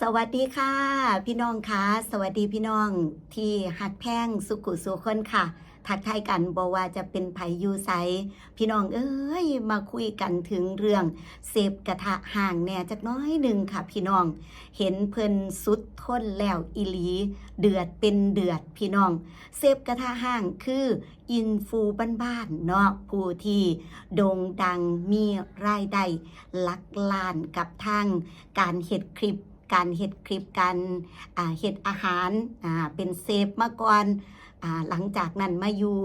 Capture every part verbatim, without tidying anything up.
สวัสดีค่ะ พี่น้องค่ะ สวัสดีพี่น้องที่ฮักแพงสุขุสู่คนค่ะ ทักทายกัน บ่ว่าจะเป็นไผอยู่ไส พี่น้องเอ้ย มาคุยกันถึงเรื่องเซฟกระทะห้างแหน่จักน้อยหนึ่งค่ะพี่น้อง เห็นเพิ่นสุดทนแล้วอีหลี เดือดเป็นเดือดพี่น้อง เซฟกระทะห้างคืออินฟูบ้านๆเนาะ ผู้ที่โด่งดังมีรายได้หลักล้านกับทางการเฮ็ดคลิป การเฮ็ดคลิป การ อ่า เฮ็ดอาหาร อ่า เป็นเซฟมาก่อน อ่า หลังจากนั้นมาอยู่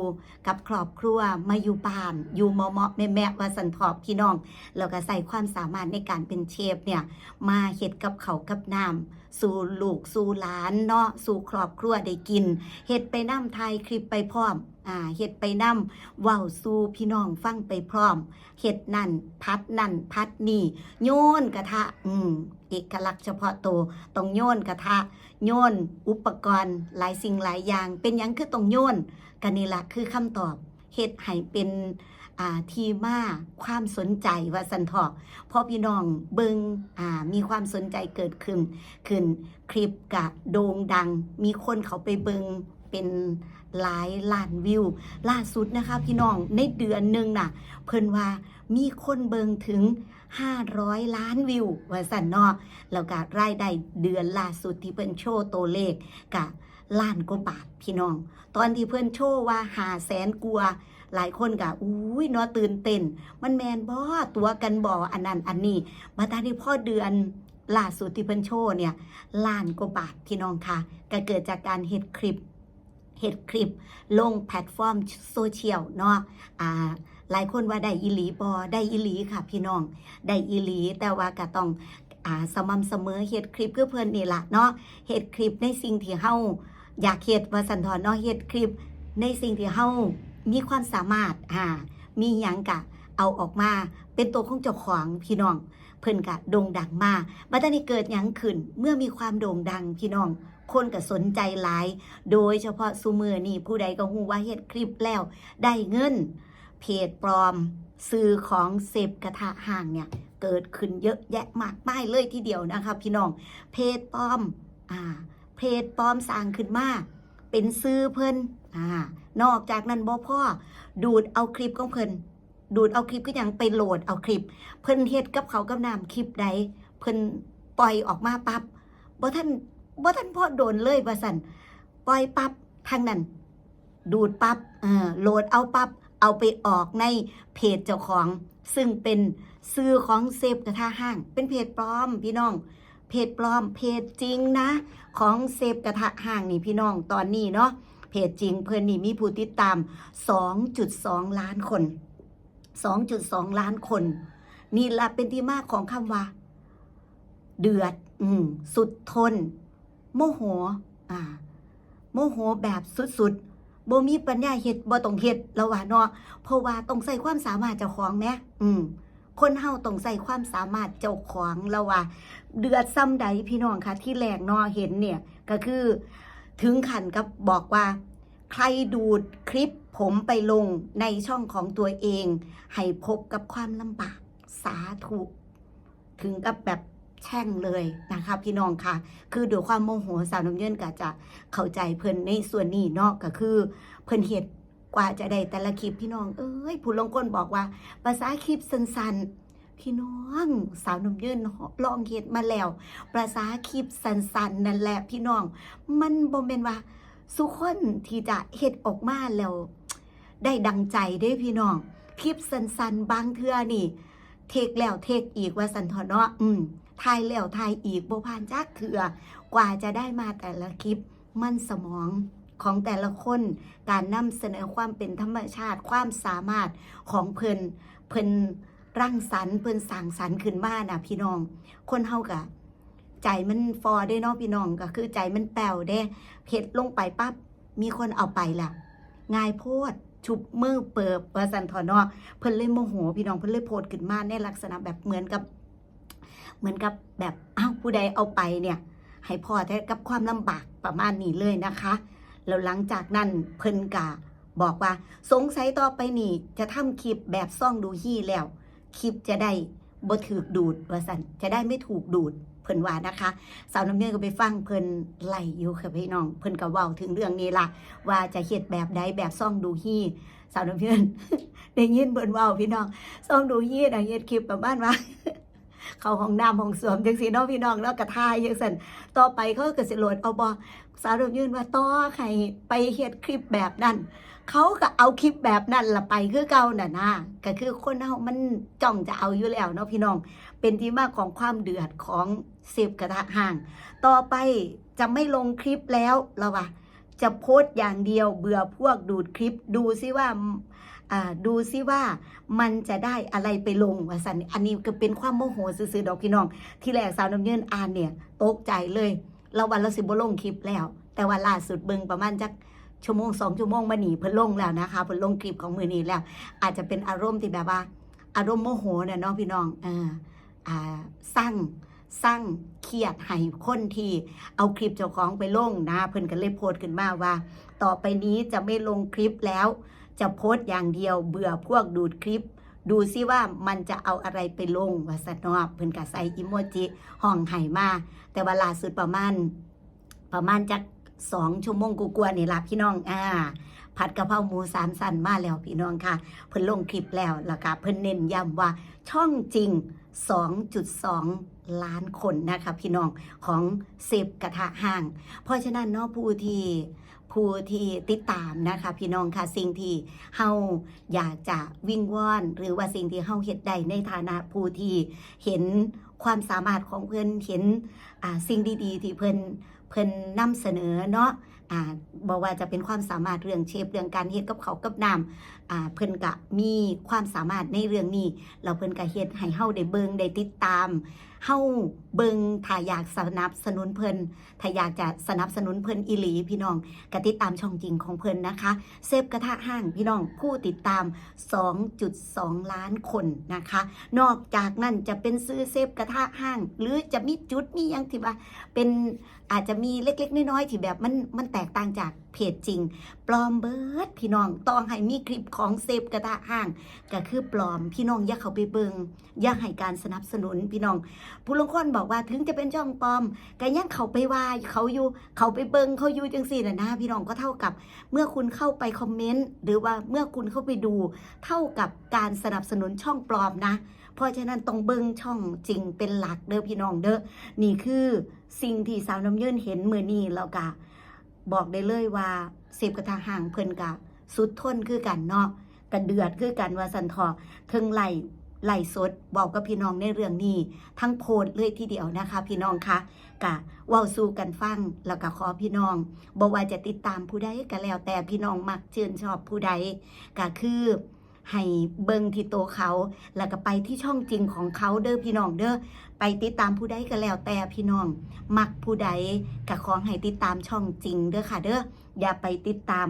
กับครอบครัว มาอยู่บ้าน อยู่เหมาะๆแมะๆว่าซั่นเถาะพี่น้อง แล้วก็ใช้ความสามารถในการเป็นเชฟเนี่ย มาเฮ็ดกับข้าวกับน้ำสู่ลูกสู่หลานเนาะ สู่ครอบครัวได้กิน เฮ็ดไปนำ ถ่ายคลิปไปพร้อม อ่า เฮ็ดไปนำ เว้าสู่พี่น้องฟังไปพร้อม เฮ็ดนั่น ผัดนั่น ผัดนี่ โยนกระทะ อืม เอกลักษณ์เฉพาะตัว ต้องโยนกระทะ โยนอุปกรณ์หลายสิ่งหลายอย่าง เป็นหยังคือต้องโยน ก็นี่ล่ะคือคำตอบ เฮ็ดให้เป็น อ่า ที่มาความสนใจว่าซั่นเถาะ พอพี่น้องเบิ่ง อ่า มีความสนใจเกิดขึ้น ขึ้น คลิปก็โด่งดัง มีคนเข้าไปเบิ่งเป็นหลายล้านวิว ล่าสุดนะคะพี่น้อง ในเดือนหนึ่งน่ะ เพิ่นว่ามีคนเบิ่งถึงห้าร้อยล้านวิวว่าซั่นเนาะ แล้วก็รายได้เดือนล่าสุดที่เพิ่นโชว์ตัวเลขก็ล้านกว่าบาทพี่น้อง ตอนที่เพิ่นโชว์ว่าห้าแสนกว่า หลายคนก็ อุ้ยเนาะ ตื่นเต้น มันแม่นบ่ ตั๋วกันบ่ อันนั้นอันนี้ บัดนี้พอเดือนล่าสุดที่เพิ่นโชว์เนี่ย ล้านกว่าบาทพี่น้องค่ะ ก็เกิดจากการเฮ็ดคลิป เฮ็ดคลิปลงแพลตฟอร์มโซเชียลเนาะ อ่า หลายคนว่าได้อีหลีบ่ ได้อีหลีค่ะพี่น้อง ได้อีหลี แต่ว่าก็ต้อง อ่า สม่ำเสมอ เฮ็ดคลิปคือเพิ่นนี่ล่ะเนาะ เฮ็ดคลิปในสิ่งที่เฮาอยากเฮ็ดว่าซั่นเถาะเนาะ เฮ็ดคลิปในสิ่งที่เฮามีความสามารถ อ่า มีหยังก็เอาออกมาเป็นตัวของเจ้าของพี่น้อง เพิ่นก็โด่งดังมา บัดนี้เกิดหยังขึ้น เมื่อมีความโด่งดังพี่น้อง คนก็สนใจหลาย โดยเฉพาะซุมื้อนี้ผู้ใดก็ฮู้ว่าเฮ็ดคลิปแล้วได้เงิน เพจปลอม ชื่อของเซฟกระทะห้างเนี่ย เกิดขึ้นเยอะแยะมากมายเลยทีเดียวนะคะพี่น้อง เพจปลอม อ่า เพจปลอมสร้างขึ้นมา เป็นชื่อเพิ่น อ่า นอกจากนั้นบ่พอ ดูดเอาคลิปของเพิ่น ดูดเอาคลิปคือหยัง ไปโหลดเอาคลิป เพิ่นเฮ็ดกับข้าวกับน้ำคลิปใด เพิ่นปล่อยออกมาปั๊บ บ่ทัน บ่ทันพอโดนเลยว่าซั่น ปล่อยปั๊บ ทางนั้น ดูดปั๊บ เอ่อ โหลดเอาปั๊บ เอาไปออกในเพจเจ้าของ ซึ่งเป็นชื่อของเซฟกระทะห้าง เป็นเพจปลอมพี่น้อง เพจปลอม เพจจริงนะ ของเซฟกระทะห้างนี่พี่น้อง ตอนนี้เนาะ เพจจริงเพิ่นนี่มีผู้ติดตาม สองจุดสองล้านคน สองจุดสองล้านคน นี่ล่ะเป็นที่มาของคำว่า เดือด อืม สุดทน โมโห อ่า โมโหแบบสุดๆ บ่มีปัญญาเฮ็ด บ่ต้องเฮ็ด ลาวว่าเนาะ เพราะว่าต้องใช้ความสามารถเจ้าของแหม อืม คนเฮาต้องใช้ความสามารถเจ้าของ ลาวว่า เดือดส่ำใดพี่น้องคะ ทีแรกเนาะ เห็นเนี่ย ก็คือ ถึงขั้นกับบอกว่า ใครดูดคลิปผมไปลงในช่องของตัวเอง ให้พบกับความลำบาก สาธุ ถึงกับแบบแช่งเลยนะคะพี่น้องคะ คือด้วยความโมโห สาวน้ำเยินก็จะเข้าใจเพิ่นในส่วนนี้เนาะ ก็คือเพิ่นเฮ็ดกว่าจะได้แต่ละคลิปพี่น้องเอ้ย ผู้ลางคนบอกว่า ภาษาคลิปสั้นๆ พี่น้อง สาวน้ำเยินลองเฮ็ดมาแล้ว ภาษาคลิปสั้นๆ นั่นแหละพี่น้อง มันบ่แม่นว่าซุคนที่จะเฮ็ดออกมาแล้วได้ดังใจเด้พี่น้อง คลิปสั้นๆ บางเทื่อนี่ เทคแล้วเทคอีกว่าซั่นเถาะเนาะ อืม ถ่ายแล้วถ่ายอีก บ่ผ่านจักเทื่อ กว่าจะได้มาแต่ละคลิป มันสมองของแต่ละคน การนำเสนอความเป็นธรรมชาติ ความสามารถของเพิ่น เพิ่นรังสรรค์ เพิ่นสร้างสรรค์ขึ้นมาน่ะพี่น้อง คนเฮาก็ใจมันฝ่อเด้เนาะพี่น้อง ก็คือใจมันแป้วเด้ เฮ็ดลงไปปั๊บ มีคนเอาไปแล้ว ง่ายโพด ชุบมือเปิบ ว่าซั่นเถาะเนาะ เพิ่นเลยโมโหพี่น้อง เพิ่นเลยโพสต์ขึ้นมาในลักษณะแบบเหมือนกับ เหมือนกับแบบ อ้าว ผู้ใดเอาไปเนี่ย ให้พ้อแต่กับความลำบาก ประมาณนี้เลยนะคะ แล้วหลังจากนั้นเพิ่นก็บอกว่า สงสัยต่อไปนี่จะทำคลิปแบบซ่องดูฮี่แล้ว คลิปจะได้บ่ถูกดูด ว่าซั่น จะได้ไม่ถูกดูด เพิ่น พิ่นว่านะคะ สาวน้ำเยินก็ไปฟังเพิ่นไลฟ์อยู่ค่ะพี่น้อง เพิ่นก็เว้าถึงเรื่องนี้ล่ะ ว่าจะเฮ็ดแบบใด แบบซองดูฮี่ สาวน้ำเยิน ได้ยินเพิ่นเว้าพี่น้อง ซองดูฮี่น่ะเฮ็ดคลิปประมาณว่า เข้าห้องน้ำห้องส้วมจังซี่เนาะพี่น้องเนาะ ก็ถ่ายจังซั่น ต่อไปเขาก็สิโหลดเอาบ่ สาวน้ำเยินว่าต่อให้ไปเฮ็ดคลิปแบบนั้น เขาก็เอาคลิปแบบนั้นล่ะไปคือเก่าน่ะนะ ก็คือคนเฮามันจ้องจะเอาอยู่แล้วเนาะพี่น้อง เป็นที่มาของความเดือดของเซฟกระทะห้าง ต่อไปจะไม่ลงคลิปแล้ว ลาวว่า จะโพสต์อย่างเดียว เบื่อพวกดูดคลิป ดูซิว่า อ่า ดูซิว่ามันจะได้อะไรไปลง ว่าซั่น อันนี้ก็เป็นความโมโหซื่อๆดอกพี่น้อง ทีแรกสาวน้ำเยินอ่านเนี่ยตกใจเลย ลาวว่าลาวสิบ่ลงคลิปแล้ว แต่ว่าล่าสุดเบิ่งประมาณจักชั่วโมงสองชั่วโมงมานี่ เพิ่นลงแล้วนะคะ เพิ่นลงคลิปของมื้อนี้แล้ว อาจจะเป็นอารมณ์ที่แบบว่า อารมณ์โมโหน่ะเนาะพี่น้อง เออ อ่า ซัง ซังเครียดให้คนที่เอาคลิปเจ้าของไปลงนะ เพิ่นก็เลยโพสต์ขึ้นมาว่า ต่อไปนี้จะไม่ลงคลิปแล้ว จะโพสต์อย่างเดียว เบื่อพวกดูดคลิป ดูซิว่ามันจะเอาอะไรไปลง ว่าซั่นเนาะ เพิ่นก็ใส่อีโมจิฮ้องไห้มา แต่ว่าล่าสุดประมาณ ประมาณจักสองชั่วโมงกว่าๆนี่ล่ะพี่น้อง อ่า ผัดกะเพราหมูสามชั้นมาแล้วพี่น้องค่ะ เพิ่นลงคลิปแล้ว แล้วก็เพิ่นเน้นย้ำว่าช่องจริง สองจุดสองล้านคนนะคะพี่น้อง ของเซฟกระทะห้าง เพราะฉะนั้นเนาะ ผู้ที่ ผู้ที่ติดตามนะคะพี่น้องค่ะ สิ่งที่เฮาอยากจะวิงวอน หรือว่าสิ่งที่เฮาเฮ็ดได้ในฐานะผู้ที่เห็นความสามารถของเพิ่น เห็น อ่า สิ่งดีๆที่เพิ่น เพิ่นนำเสนอเนาะ อ่า บ่ว่าจะเป็นความสามารถเรื่องเชฟ เรื่องการเฮ็ดกับข้าวกับน้ำ อ่า เพิ่นก็มีความสามารถในเรื่องนี้ แล้วเพิ่นก็เฮ็ดให้เฮาได้เบิ่งได้ติดตาม เฮาเบิ่ง ถ้าอยากสนับสนุนเพิ่น ถ้าอยากจะสนับสนุนเพิ่นอีหลีพี่น้อง ก็ติดตามช่องจริงของเพิ่นนะคะ เซฟกระทะห้างพี่น้อง ผู้ติดตาม สองจุดสองล้านคนนะคะ นอกจากนั้นจะเป็นชื่อเซฟกระทะห้าง หรือจะมีจุดมีหยังที่ว่าเป็น อาจจะมีเล็กๆน้อยๆที่แบบมัน มันแตกต่างจากเพจจริง ปลอมเบิดพี่น้อง ต่อให้มีคลิปของเซฟกระทะห้าง ก็คือปลอม พี่น้องอย่าเข้าไปเบิ่ง อย่าให้การสนับสนุนพี่น้อง ผู้ลางคนบอกว่าถึงจะเป็นช่องปลอม ก็ยังเข้าไปว่าเขาอยู่ เข้าไปเบิ่งเขาอยู่จังซี่น่ะนะพี่น้อง ก็เท่ากับเมื่อคุณเข้าไปคอมเมนต์ หรือว่าเมื่อคุณเข้าไปดู เท่ากับการสนับสนุนช่องปลอมนะ เพราะฉะนั้นต้องเบิ่งช่องจริงเป็นหลักเด้อพี่น้องเด้อ นี่คือสิ่งที่สาวน้ำเยินเห็นมื้อนี้ แล้วก็บอกได้เลยว่าเซฟกระทะห้างเพิ่นก็สุดทนคือกันเนาะ ก็เดือดคือกันว่าซั่นเถาะ เทิงไลฟ์ ไลฟ์สดเว้ากับพี่น้องในเรื่องนี้ ทั้งโพสต์เลยทีเดียวนะคะพี่น้องคะ ก็เว้าสู่กันฟัง แล้วก็ขอพี่น้อง บ่ว่าจะติดตามผู้ใดก็แล้วแต่ พี่น้องมักชื่นชอบผู้ใด ก็คือให้เบิ่งที่ตัวเขา แล้วก็ไปที่ช่องจริงของเขาเด้อพี่น้องเด้อ ไปติดตามผู้ใดก็แล้วแต่พี่น้อง มักผู้ใดก็ขอให้ติดตามช่องจริงเด้อค่ะเด้อ อย่าไปติดตาม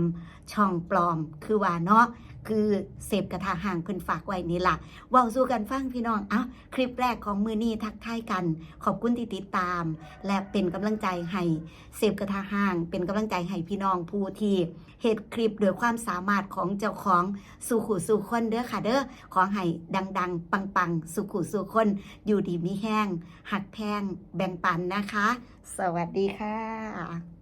ช่องปลอม คือว่าเนาะ คือเซฟกระทะห้างเพิ่นฝากไว้นี่ล่ะ เว้าสู่กันฟังพี่น้อง เอ้า คลิปแรกของมื้อนี้ทักทายกัน ขอบคุณที่ติดตาม และเป็นกำลังใจให้เซฟกระทะห้าง เป็นกำลังใจให้พี่น้องผู้ที่เฮ็ดคลิปด้วยความสามารถของเจ้าของสู่คู่สู่คนเด้อค่ะเด้อ ขอให้ดังๆ ปังๆ สู่คู่สู่คน อยู่ดีมีแฮง ฮักแพง แบ่งปันนะคะ สวัสดีค่ะ